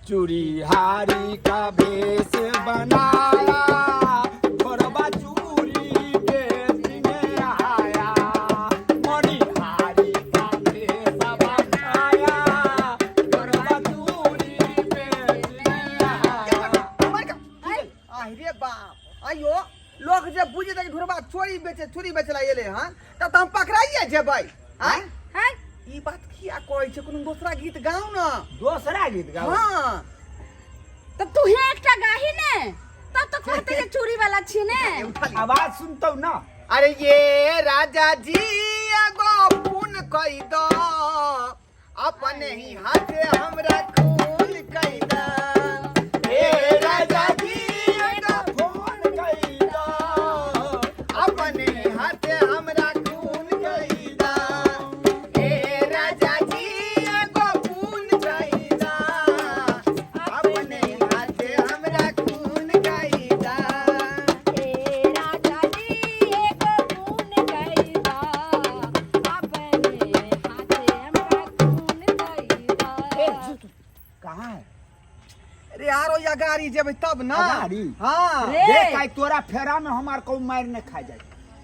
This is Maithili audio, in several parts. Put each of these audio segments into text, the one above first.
चूड़ी हारी का भेष बनाया, घोरबा चूड़ी बेचने आया। मणिहारी का भेष बनाया, घोरबा चूड़ी बेचने आया। आहि रे बाप, आइयो लोग जे बुझे कि ढोरबा चोरी बेचे, चूड़ी बेचे ला एले हन, तब तऽ हम पकड़ाइए जेबै। आँय? हैं? ई बात किया कहै छै? कोनो दोसरा गीत गाउ न। दोसरा गीत गाउ? हाँ। तऽ तू हे एकटा गाही ने, तब तऽ कहते जे चूड़ी वाला छी ने। उठा ली। आवाज सुनतौ ना। अरे ये राजा जी एगो पुन कहि दो, अपने ही हाथे हमरा खून कहि दो। हे राजा जी एगो फोन कइदा, अपने ही हाथे हमरा खून कहि दो। हे राजा जी एगो खून कहि दो, अपने ही हाथे हमरा खून कहि दो। हे राजा जी एगो खून कइदा, अपने हाथे हमरा खून कइदा। ए, चुप, कहाँ है? अरे आरो या गाड़ी जेबै तब ना। अगाड़ी? हाँ। रे। देख, आइ तोरा फेरा में हमार कहूँ मारि नहि खा जाए।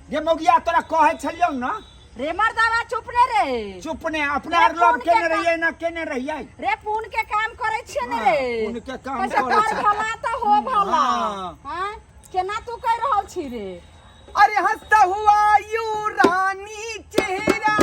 जे मौगिया तोरा कहै छलियौ ना। रे मर्दावा, चुप ने रे। चुप ने, अपना आर रे, लोग पुन के केने रहियै ना केने रहियै। रे, पुन के काम करै छियै ने हाँ, रे? पुन के काम कैसे करै कर छै। भला तऽ हो भला। हाँ। हाँ, केना तू कहि रहल छी रे? अरे हंसता हुआ you रानी चेहरा,